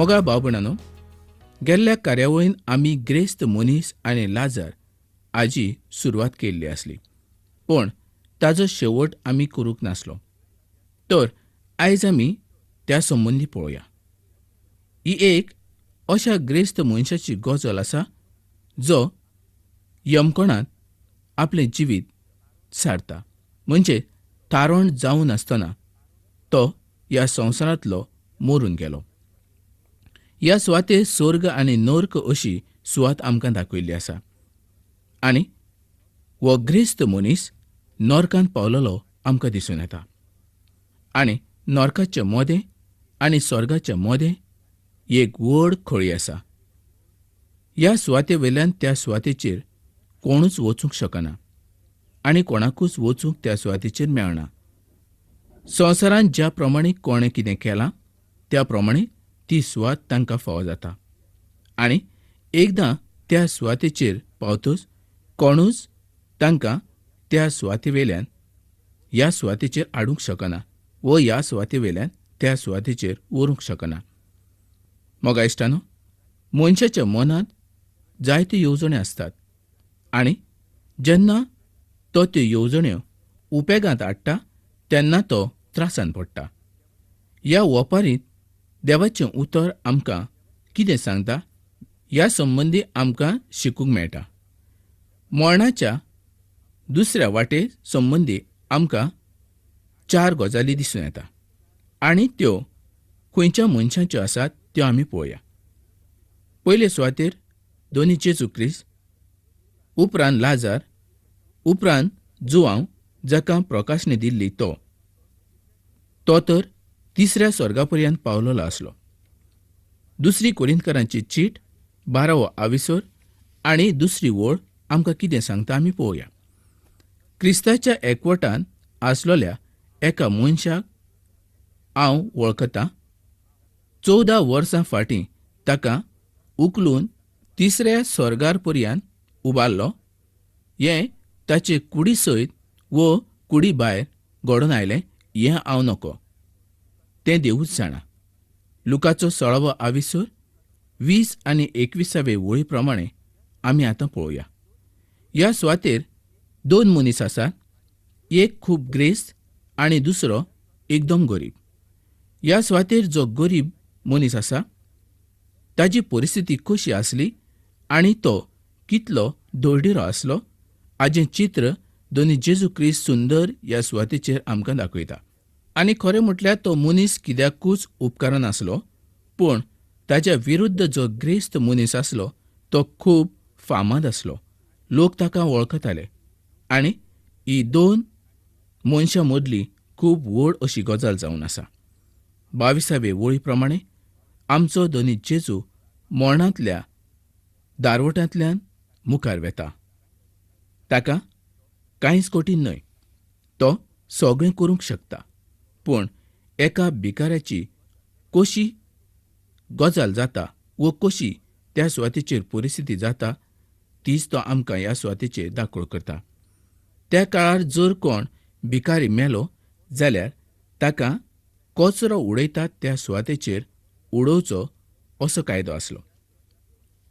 मोगाळ भाव भयणांनो, गेल्ल्या कार्यावळीन आमी ग्रेस्त मनीस आनी लाजार हाजी सुरवात केल्ली आसली, पूण ताजो शेवट आमी करूंक नासलो. तर आयज आमी त्या संबंदी पळोवया. ही एक अशा ग्रेस्त मनशाची गजल आसा जो यमकोणांत आपलें जिवीत सारता, म्हणजे तारण जावन आसतना तो ह्या संवसारांतलो मरून गेलो. ह्या सुवातेर स्वर्ग आनी नर्क अशी सुवात आमकां दाखयल्ली आसा आनी हो ग्रेस्त मनीस नर्कांत पावलेलो आमकां दिसून येता आनी नर्काच्या मोदें आनी स्वर्गाच्या मोदें एक व्हड खळी आसा. ह्या सुवाते वयल्यान त्या सुवातेचेर कोणूच वचूंक शकना आनी कोणाकूच वचूंक त्या सुवातेचेर मेळना. संवसारांत ज्या प्रमाणे कोणें कितें केलां त्या प्रमाणे ती सुवात तांकां फावो जाता आनी एकदां त्या सुवातेचेर पावतच कोणूच तांकां त्या सुवातेवेल्यान ह्या सुवातेचेर हाडूंक शकना वो ह्या सुवातेवेल्यान त्या सुवातेचेर व्हरूंक शकना. मोगा इश्टानो, मनशाच्या मनांत जायत्यो येवजण्यो आसतात आनी जेन्ना तो त्यो येवजण्यो उपेगांत हाडटा तेन्ना तो त्रासान पडटा. ह्या ओपारींत देवाचें उतर आमकां कितें सांगता ह्या संबंदी आमकां शिकूंक मेळटा. मरणाच्या दुसऱ्या वाटे संबंदी आमकां चार गजाली दिसून येता आनी त्यो खंयच्या मनशाच्यो आसात त्यो आमी पळोवया. पयले सुवातेर दोनी जेजू क्रिस्त, उपरांत लाजार, उपरांत जुवांव जाका प्रकाशने दिल्ली तो तो तर तिसऱ्या स्वर्गा पर्यंत पावलेलो आसलो. दुसरी कोरिंतकारांची चीट 12वो आविसर आनी दुसरी वळ आमकां कितें सांगता आमी पळोवया. क्रिस्ताच्या एकवटान आसलेल्या एका मनशाक हांव वळखतां. 14 वर्सां फाटीं ताका उखलून तिसऱ्या स्वर्गार पर्यंत उबारलो. हें ताचे कुडी सयत वो कुडी भायर घडोवन आयलें हें हांव नको, तें देवूच जाणा. लुकाचो 16वो आविसर 20 आनी 21वे वळी प्रमाणे आमी आतां पळोवया. ह्या सुवातेर दोन मनीस आसात, एक खूब ग्रेस्त आनी दुसरो एकदम गरीब. ह्या सुवातेर जो गरीब मनीस आसा ताजी परिस्थिती कशी आसली आनी तो कितलो दळडिरो आसलो हाजें चित्र दोनी जेजू क्रिस्त सुंदर ह्या सुवातेचेर आमकां दाखयता. आनी खरें म्हटल्यार तो मनीस कित्याकूच उपकारनासलो, पूण ताज्या विरुद्ध जो ग्रेस्त मनीस आसलो तो खूब फामाद आसलो, लोक ताका वळखताले आनी ही दोन मनशां मदली खूब व्हड अशी गजाल जावन आसा. 22वे वळी प्रमाणे आमचो दोनी जेजू मरणांतल्या दारवटांतल्यान मुखार वेता. ताका कांयच कठीण न्हय, तो सगळें करूंक शकता. पूण एका भिकाऱ्याची कशी गजाल जाता वो कशी त्या सुवातेचेर परिस्थिती जाता तीच तो आमकां ह्या सुवातेचेर दाखोव करता. त्या काळार जर कोण भिकारी मेलो जाल्यार ताका कचरो उडयतात त्या सुवातेचेर उडोवचो असो कायदो आसलो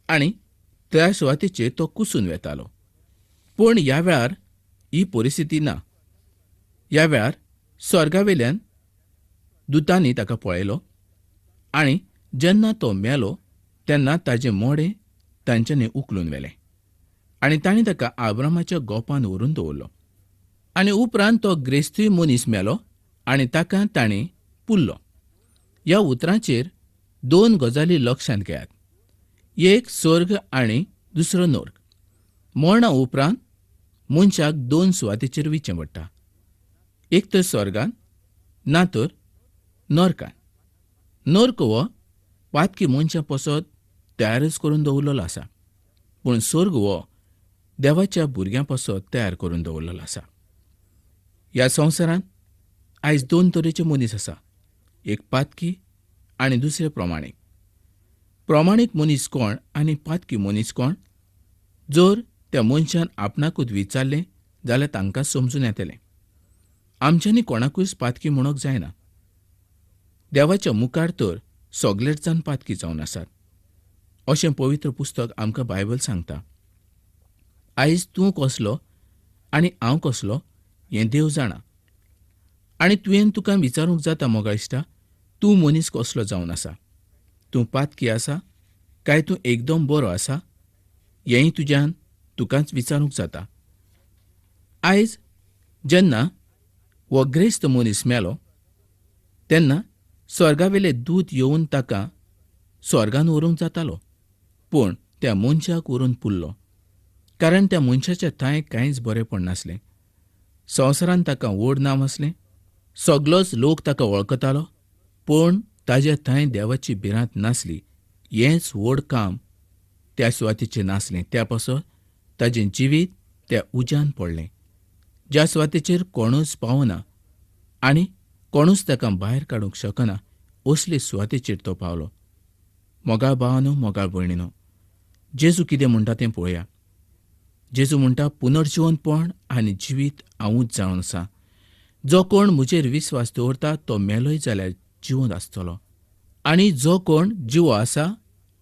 आनी त्या सुवातेचेर तो कुसून वेतालो. पूण ह्या वेळार ही परिस्थिती ना. ह्या वेळार स्वर्गावेल्यान दुतांनी ताका पळयलो आनी जेन्ना तो मेलो तेन्ना ताजें मोडें तांच्यांनी उखलून व्हेलें आनी तांणी ताका आब्रामाच्या गोपान व्हरून दवरलो. आनी उपरांत तो ग्रेस्तूय मनीस मेलो आनी ताका ताणें पुरलो. ह्या उतरांचेर दोन गजाली लक्षांत घेयात, एक स्वर्ग आनी दुसरो नर्क. मरणा उपरांत मनशाक दोन सुवातेचेर वचचें पडटा, एक तर स्वर्गान ना तर नर्कान. नर्क हो पातकी मनशां पसत तयारच करून दवरलेलो आसा, पूण स्वर्ग हो देवाच्या भुरग्यां पासत तयार करून दवरलेलो आसा. ह्या संवसारांत आयज दोन तरेचे मनीस आसा, एक पातकी आनी दुसरे प्रमाणीक. प्रमाणीक मनीस कोण आनी पातकी मनीस कोण जर त्या मनशान आपणाकूच विचारलें जाल्यार तांकां समजून येतलें. आमच्यांनी कोणाकूच पातकी म्हणूंक जायना. देवाच्या मुखार तर सगलेच जाण पातकी जावन आसात अशें पवित्र पुस्तक आमकां बायबल सांगता. आयज तूं कसलो आनी हांव कसलो हें देव जाणा. आनी तुवें तुका विचारूंक जाता मोगा इश्टा, तूं मनीस कसलो जावन आसा? तूं पातकी आसा काय तूं एकदम बरो आसा? हेंय तुज्यान तुकाच विचारूंक जाता. आयज जेन्ना हो ग्रेस्त मनीस मेलो तेन्ना स्वर्गावेले दूत येवन ताका स्वर्गान व्हरूंक जातालो, पूण त्या मनशाक व्हरून पुरलो, कारण त्या मनशाच्या थांय कांयच बरेंपण नासलें. संवसारान ताका व्हड नांव आसलें, सगलोच लोक ताका वळखतालो, पूण ताज्या थंय देवाची भिरांत नासली. हेंच व्हड काम त्या सुवातेचेर नासलें. त्या पासत ताजें जिवीत त्या उज्यान पडलें, ज्या सुवातेचेर कोणूच पावना आनी कोणूच ताका भायर काडूंक शकना असले सुवातेचेर तो पावलो. मोगाळ भावानो, मोगाळ भयणीनो, जेजू कितें म्हणटा तें पळोवया. जेजू म्हणटा, पुनर्जिवनपण आनी जिवीत हांवूच जावन आसा. जो कोण म्हजेर विस्वास दवरता तो मेलोय जाल्यार जिवंत आसतलो, आनी जो कोण जिवो आसा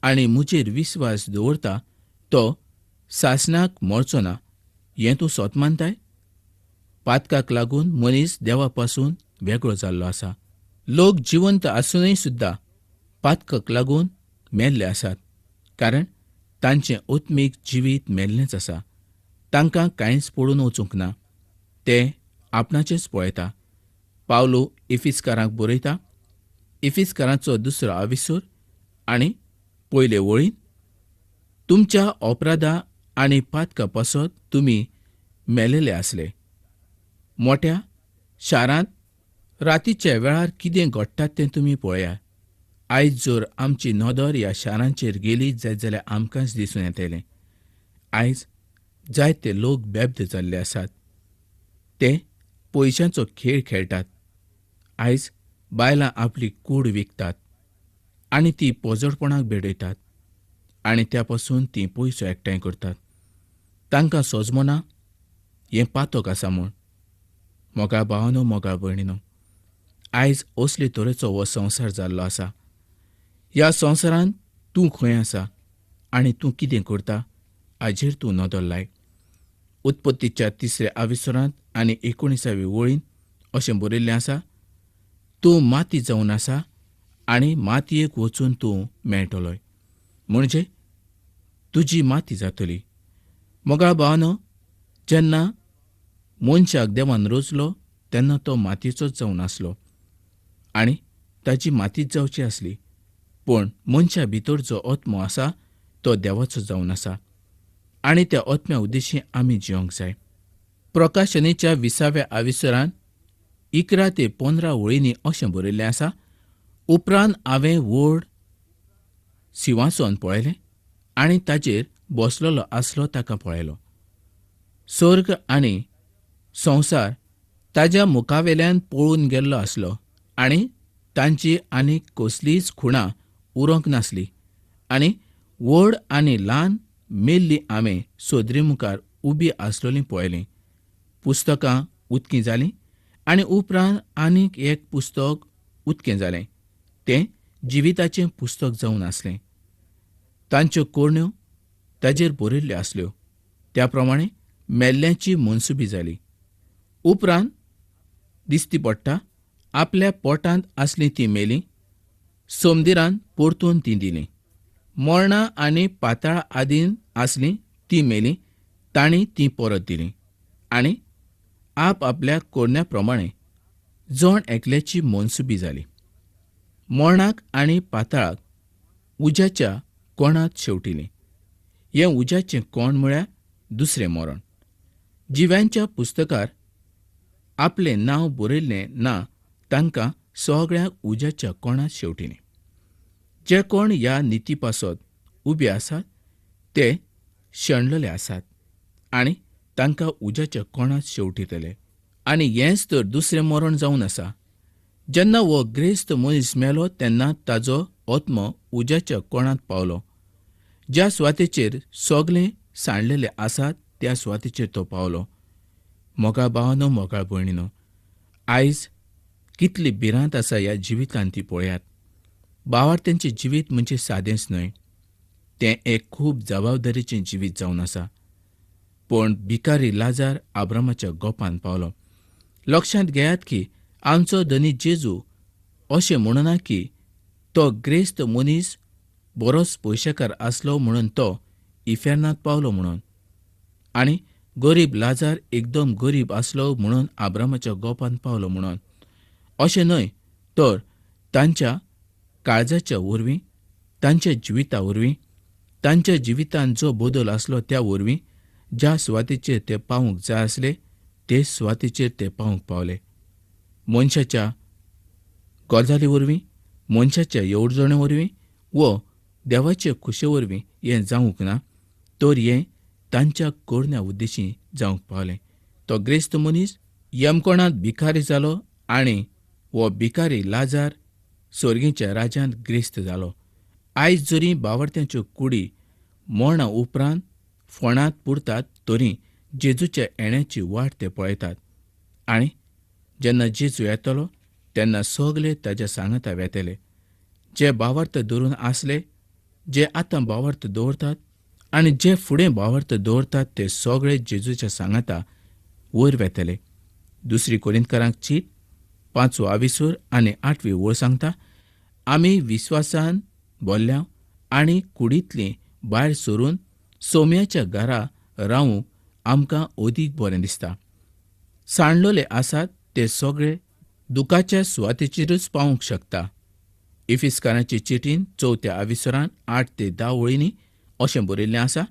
आनी म्हजेर विस्वास दवरता तो सासणाक मरचो ना. हें तूं सत मानताय? पातकाक लागून मनीस देवा पासून वेगळो जाल्लो आसा. लोक जिवंत आसूनय सुद्दां पातकाक लागून मेल्ले आसात, कारण तांचें आत्मीक जिवीत मेल्लेंच आसा. तांकां कांयच पडून वचूंक ना, ते आपणाचेंच पळयता. पावलो इफिस्कारांक बरयता, इफिस्कारांचो दुसरो आविसूर आनी पयले वळीन, तुमच्या अपराधा आनी पातका पासत तुमी मेलेले आसले. मोट्या शारांत रातीच्या वेळार कितें घडटात तें तुमी पळयात. आयज जर आमची नदर ह्या शारांचेर गेली जायत जाल्यार आमकांच दिसून येतलें, आयज जायते लोक बेब्द जाल्ले आसात, ते पयशांचो खेळ खेळटात. आयज बायलां आपली कूड विकतात आनी ती पोजडपणाक भेटयतात आनी त्या पासून तीं पयसो एकठांय करतात. तांकां सोजमना हें पातक आसा म्हूण. मोगाळ भावानो, मोगाळ भयणीनो, आयज असले तरेचो हो संवसार जाल्लो आसा. ह्या संवसारांत तूं खंय आसा आनी तूं कितें करता हाजेर तूं नदर लाय. उत्पत्तीच्या तिसऱ्या आविसरांत आनी 19वी वळीन अशें बरयल्लें आसा, तूं माती जावन आसा आनी मातयेक वचून तूं मेळटलोय, म्हणजे तुजी माती जातली. मोगाळ भावानो, जेन्ना मनशाक देवान रचलो तेन्ना तो मातयेचोच जावन आसलो आनी ताजी मातीच जावची आसली, पूण मनशा भितर जो आत्मो आसा तो देवाचो जावन आसा आनी त्या आत्म्या उद्देशी आमी जिवंक जाय. प्रकाशनेच्या 20व्या आविसरान 11 ते 15 वळींनी अशें बरयल्लें आसा, उपरांत हांवें व्हड सिंवासन पळयलें आनी ताजेर बसलेलो आसलो ताका पळयलो. स्वर्ग आनी संवसार ताज्या मुखावेल्यान पळून गेल्लो आसलो आनी तांची आनीक कसलीच खुणां उरोंक नासली, आनी व्हड आनी ल्हान मेल्ली हांवें सोदरी मुखार उबी आसलोली पळयली. पुस्तकां उदकीं जालीं आनी उपरांत आनीक एक पुस्तक उदकें जालें, तें जिविताचें पुस्तक जावन आसलें. तांच्यो कोरण्यो ताजेर बरयल्ल्यो आसल्यो, त्या प्रमाणे मेल्ल्यांची मनसुबी जाली. उपरांत दिसती पडटा आपल्या पोटांत आसलीं तीं मेलीं, सोमदिरान परतून तीं दिलीं. मरणां आनी पाताळ आदीन आसलीं तीं मेलीं, तांणी तीं परत दिलीं. आनी आप आपल्या कोरण्या प्रमाणे जण एकल्याची मनसुबी जाली. मरणाक आनी पाताळाक उज्याच्या कोणांत शेवटिलीं. हें उज्याचें कोण म्हळ्यार दुसरें मरण. जिव्यांच्या पुस्तकार आपलें नांव बरयल्लें ना तांकां सगळ्यांक उज्याच्या कोणांत शेवटिलीं. जे कोण ह्या निती पासत उबे आसात ते शेणलेले आसात आनी तांकां उज्याच्या कोणांत शेवटितले. आनी हेंच तर दुसरें मरण जावन आसा. जेन्ना हो ग्रेस्त मनीस मेलो तेन्ना ताजो आत्मो उज्याच्या कोणांत पावलो. ज्या सुवातेचेर सगळे सांडलेले आसात त्या सुवातेचेर तो पावलो. मोगाळ भावानो, मोगाळ भयणीनो, आयज कितली भिरांत आसा ह्या जिवितांत ती पळयात. भावार्थ्यांचें जिवीत म्हणजे सादेंच न्हय. तें एक खूब जबाबदारीचें जिवीत जावन आसा. पूण भिकारी लाजार आब्रामाच्या गोपान पावलो. लक्षांत घेयात की आमचो धनी जेजू अशें म्हणना की तो ग्रेस्त मनीस बरोच पयशेकार आसलो म्हणून तो इफेर्नांत पावलो म्हणून, आनी गरीब लाजार एकदम गरीब आसलो म्हणून आब्रामाच्या गोपान पावलो म्हणून, अशें न्हय. तर तांच्या काळजाच्या वरवीं, तांच्या जिविता वरवीं, तांच्या जिवितांत जो बदल आसलो त्या वरवीं ज्या सुवातेचेर ते पावूंक जाय आसले ते सुवातेचेर ते पावूंक पावले. मनशाच्या गजाली वरवीं, मनशाच्या येवजणे वरवीं वो देवाचे खुशे वरवीं हें जावंक ना, तर हें तांच्या करण्या उद्देशी जावंक पावलें. तो ग्रेस्त मनीस यमकोणांत भिकारी जालो आनी वो भिकारी लाजार सर्गीच्या राज्यांत ग्रेस्त जालो. आयज जरी बावडत्यांच्यो कुडी मरणा उपरांत फोणांत पुरतात तरी जेजूच्या येण्याची वाट ते पळयतात आनी जेन्ना जेजू येतलो तेन्ना सगले ताज्या सांगाता वेतले. जे भावार्थ धरून आसले, जे आतां भावार्थ दवरतात आनी जे फुडें भावार्थ दवरतात ते सगळे जेजूच्या सांगाता वयर वेतले. दुसरी कोरिंतकारांक चीट 5वो आविसूर आनी 8वी ओळ सांगता, आमी विस्वासान बोल्ल्या आनी कुडींतली भायर सरून सोम्याच्या घरा रावूंक आमकां अदीक बरें दिसता. सांडलोले आसात ते सगळे दुखाच्या सुवातेचेरूच पावूंक शकता. इफिस्कारांचे चिटीन 4थ्या आविसरान 8 ते 10 ओळींनी अशें बरयल्लें आसा,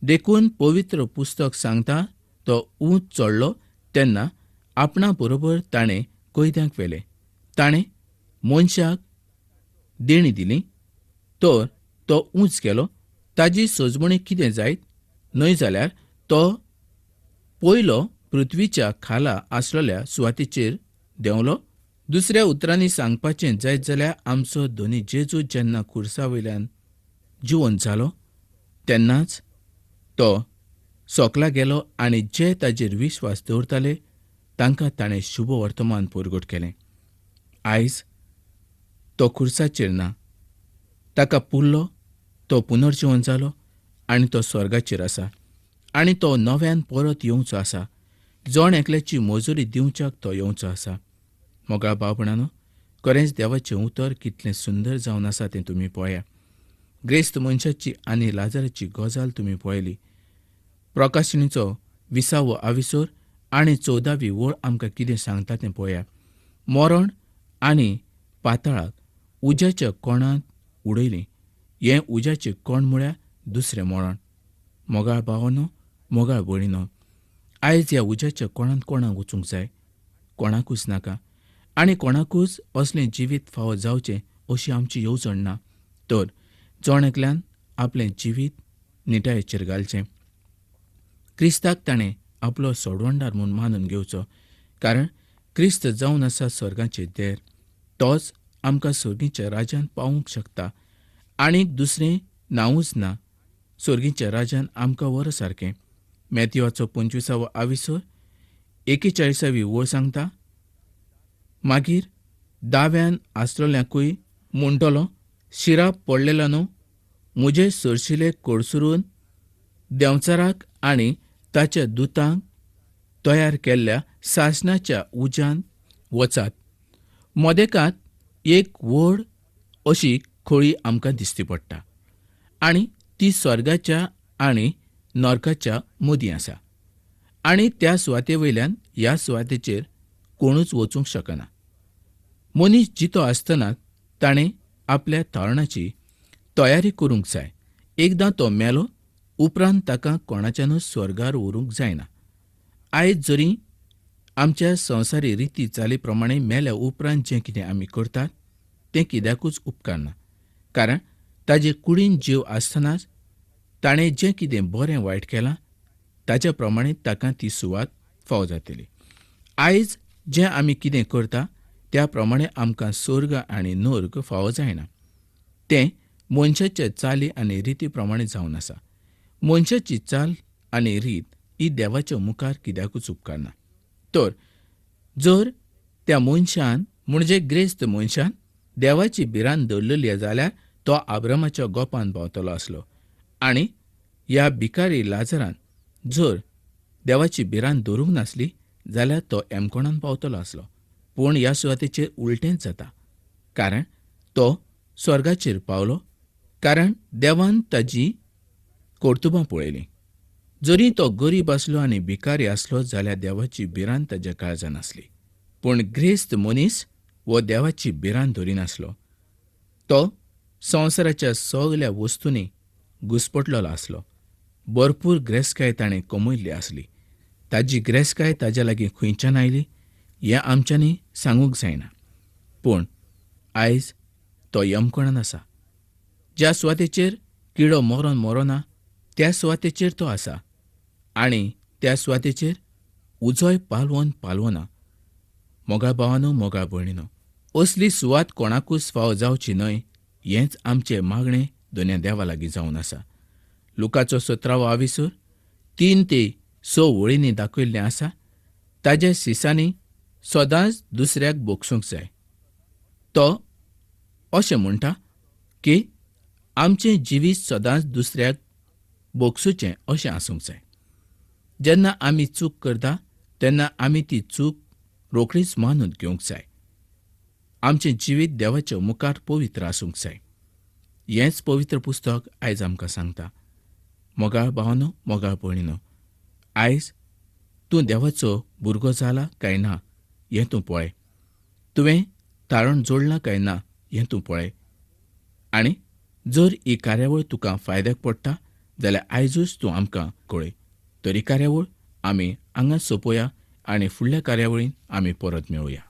देखून पवित्र पुस्तक सांगता, तो ऊंच चडलो तेन्ना आपणा बरोबर ताणें कैद्यांक व्हेले, ताणें मनशाक देणी दिली, तर तो ऊंच गेलो. ताजी सजमणी कितें जायत न्हय जाल्यार तो पयलो पृथ्वीच्या खाला आसलेल्या सुवातेचेर देंवलो. दुसऱ्या उतरांनी सांगपाचें जायत जाल्यार आमचो धनी जेजू जेन्ना खुर्सा वयल्यान जिवन जालो तेन्नाच तो सोकला गेलो आनी जे ताजेर विश्वास दवरताले तांकां ताणें शुभ वर्तमान परगट केलें. आयज तो खुर्साचेर ना, ताका पुरलो, तो पुनर्जीवन जालो आनी तो स्वर्गाचेर आसा आनी तो नव्यान परत येवचो आसा. जण एकल्याची मजुरी दिवच्याक तो येवचो आसा. मोगाळ भावपणानो, खरेंच देवाचें उतर कितलें सुंदर जावन आसा तें तुमी पळया. ग्रेस्त मनशाची आनी लाजाराची गजाल तुमी पळयली. प्रकाशणीचो 20वो आविसोर आनी 14वी ओळ आमकां कितें सांगता तें पळया. मरण आनी पाताळाक उज्याच्या कोणांत उडयलीं. हें उज्याचें कोण म्हळ्यार दुसरें मरण. मोगाळ भावानो, मोगाळ भयणीनो, आयज ह्या उज्याच्या कोणांत कोणाक वचूंक जाय? कोणाकूच नाका आनी कोणाकूच असलें जिवीत फावो जावचें अशी आमची येवजण ना. तर जण एकल्यान आपलें जिवीत निटायेचेर घालचें. क्रिस्ताक ताणें आपलो सोडवणदार म्हूण मानून घेवचो, कारण क्रिस्त जावन आसा स्वर्गाचे देर. तोच आमकां सर्गीच्या राज्यांत पावूंक शकता. आनीक दुसरें नांवूच ना सर्गीच्या राज्यान आमकां व्हर सारकें. मॅथ्यूवाचो 25वो आविसोर 41वी ओळ सांगता, मागीर दाव्यान आसलेल्यांकूय म्हणटलो, शिराप पडलेलो न्हू म्हजे सरशिले कडसरून देंवचाराक आनी ताच्या दुतांक तयार केल्ल्या सासणाच्या उज्यान वचात. मदेकांत एक व्हड अशी खळी आमकां दिसती पडटा आनी ती स्वर्गाच्या आनी नरकाच्या मदीं आसा आनी त्या सुवाते वयल्यान ह्या सुवातेचेर कोणूच वचूंक शकना. मनीस जितो आसतना ताणें आपल्या तारणाची तयारी करूंक जाय. एकदां तो मेलो उपरांत ताका कोणाच्यानूच स्वर्गार व्हरूंक जायना. आयज जरी आमच्या संवसारी रिती चाली प्रमाणे मेल्या उपरांत जें कितें आमी करतात तें कित्याकूच उपकारना, कारण ताजे कुडीन जीव आसतनाच ताणें जें कितें बरें वायट केलां ताच्या प्रमाणे ताका ती सुवात फावो जातली. आयज जें आमी कितें करता त्या प्रमाणे आमकां स्वर्ग आनी नर्क फावो जायना. तें मनशाच्या चाली आनी रिती प्रमाणे जावन आसा. मनशाची चाल आनी रीत ही देवाच्या मुखार कित्याकूच उपकारना. तर जर त्या मनशान म्हणजे ग्रेस्त मनशान देवाची भिरांत दवरलेली जाल्यार तो आब्रामाच्या गोपान पावतलो आसलो आनी ह्या भिकारी लाजरान जर देवाची भिरांत दवरूंक नासली जाल्यार तो एमकोणान पावतलो आसलो. पूण ह्या सुवातेचेर उलटेंच जाता, कारण तो स्वर्गाचेर पावलो, कारण देवान ताजी कर्तुबां पळयलीं. जरी तो गरीब आसलो आनी भिकारी आसलो जाल्यार देवाची भिरांत ताज्या काळजान आसली. पूण ग्रेस्त मनीस वो देवाची भिरांत धरिनासलो. तो संवसाराच्या सगल्या वस्तूंनी घुस्पटलेलो आसलो. भरपूर ग्रेसकाय ताणें कमयल्ली आसली. ताजी ग्रेसकाय ताज्या लागीं खंयच्यान आयली हें आमच्यांनी सांगूंक जायना. पूण आयज तो यमकणान आसा. ज्या सुवातेचेर किडो मरोन मरोना त्या सुवातेचेर तो आसा आनी त्या सुवातेचेर उजोय पालवोन पालवना. मोगाळ भावानो, मोगाळ भयणीनो, असली सुवात कोणाकूच फावो जावची न्हय हेंच आमचें मागणें दोनया देवा लागीं जावन आसा. लुकाचो 17वो आविसर 3 ते 6 वळींनी दाखयल्लें आसा. ताज्या सिसांनी सदांच दुसऱ्याक भोगसूंक जाय. तो अशें म्हणटा की आमचें जिवीत सदांच दुसऱ्याक भोगसूचें अशें आसूंक जाय. जेन्ना आमी चूक करता तेन्ना आमी ती चूक रोखडीच मानून घेवंक जाय. आमचें जिवीत देवाच्या मुखार पवित्र आसूंक जाय. हेंच पवित्र पुस्तक आयज आमकां सांगता. मोगाळ भावानो, मोगाळ भयणीनो, आयज तूं देवाचो भुरगो जाला काय ना हें तूं पळय. तुवें तारण जोडलां काय ना हें तूं पळय. आनी जर ही कार्यावळ तुका फायद्याक पडटा जाल्यार आयजूच तूं आमकां कळय. तर ही कार्यावळ आमी हांगाच सोंपोया आनी फुडल्या कार्यावळीन आमी परत मेळुया.